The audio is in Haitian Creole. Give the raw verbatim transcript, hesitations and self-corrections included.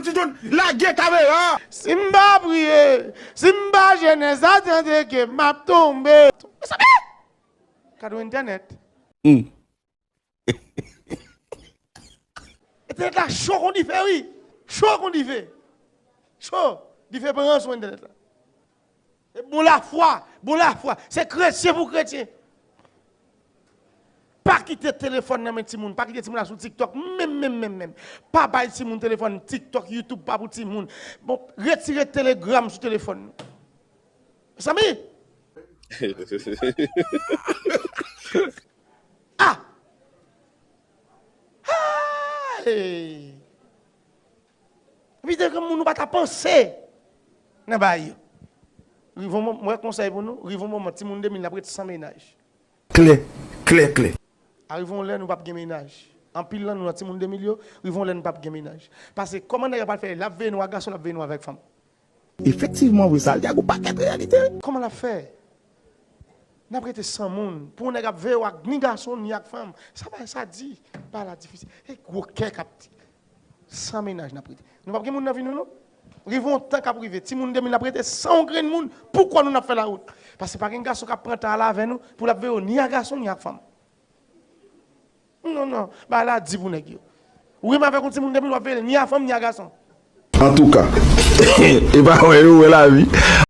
Ti John, lage kamera. Si m pa priye, si m pa jene, sa tande ke m ap tonbe. Mezanmi! Kado entènèt. Entènèt la cho kon dife, wi. Cho kon dife. Cho. Dife pran sou entènèt la. E bon lafwa, bon lafwa. Se kretyen pou kretyen. Pa kite telefòn nan men timoun. Pa kite timoun la sou TikTok. Menm, menm, menm, menm. Pa bay timoun telefòn TikTok, YouTube pa pou timoun. Bon, retire Telegram sou telefòn nou. Mezanmi! Ah! Hey! Epi de granmoun nou pa ta panse nan bagay yo. Rive yon moman, mwen konsèy pou nou, rive yon moman, timoun de mil n ap ret san mennaj. Klè, klè, klè. Arive yon lè nou p ap gen mennaj. Anpil nan nou nan timoun de mil yo, rive yon lè nou p ap gen mennaj. Paske kòman nèg la pral fè, l ap veye nou ak gason, l ap veye nou avèk fanm. Efektivman, wi, sa l di a gon pakèt reyalite, wi. Kòman l ap fè? N ap rete san moun. Pou yon nèg ap veye w ak ni gason, ni ak fanm. Sa bagay sa di, bagay la difisil. E gwo kè k ap di. San mennaj n ap rete. Nou p ap gen moun nan vi nou, non. Rive yon tan k ap rive. Timoun de mil n ap rete san yon grenn moun. Poukwa nou n ap fè lawout? Paske pa gen gason k ap pran tan ale avè nou pou l ap veye w ni a gason, ni ak fanm. Non, non. Bagay la di pou nèg yo. Ou renmen avèk yon timoun de mil, w ap veye l ni a fanm, ni a gason. Antouka, e pa wè yo wè lavi.